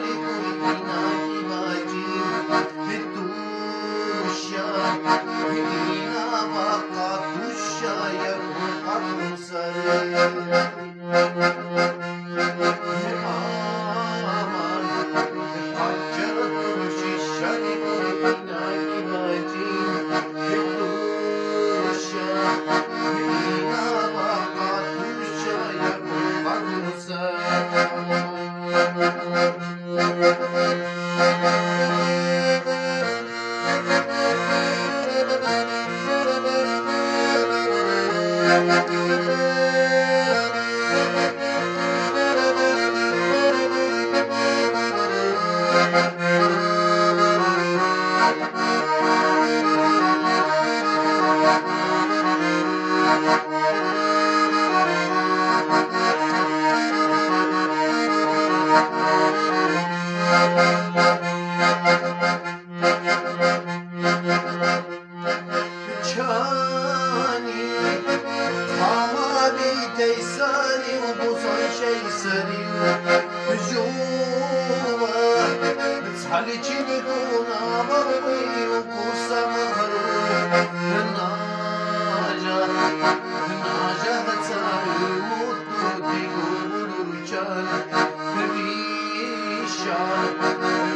Liꞈ k'oˆ ve, Iˉ naˆ kiˇ va jiˇ, tuˬ sha, iˉ naˆ vaꞈ k'a tuˬ sha yaꞈ k'oˆ k'aˇ tuˬ saˍ le. Aˉ ma, hk'a caˇ tuˬ shiˍ sha liꞈ k'oˆ ve, Iˉ naˆ kiˇ va jiˇ, tuˬ sha, iˉ naˆ vaꞈ k'a tuˬ sha yaꞈ k'oˆ k'aˇ tuˬ saˍ Chaˇ nyi hk'aˬ ma ve teˇ saˍ nyi awˬ bon sha sheˍ saˍ nyi, yawˇ ve tcuh liꞈ chi nyi k'o naˍ baˆ ve awˬ bon sha maˇ hk'a lo, naˍ yaˇ, naˍ yaˇ ha tcuh ve mawˇ tuˬ teˇ g'uˇ lo caˇ ve G'uiˬ sha,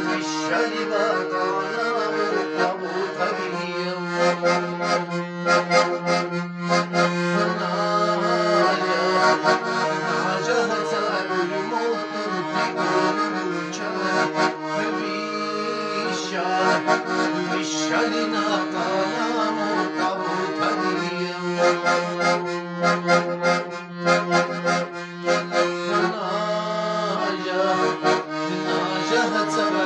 G'uiˬ sha liꞈ baˆ taˍ naˍ ve k'aꞈ bon htaˇ ve yoˬ. Naˍ yaˇ, naˍ yaˇ ha tcuh ve mawˇ tuˬ teˇ g'uˇ lo caˇ ve G'uiˬ sha, G'uiˬ sha liꞈ naˍ taˍ naˍ ve k'aꞈ bon htaˇ ve yoˬ. Naˍ yaˇ, naˍ yaˇ ha tcuh ve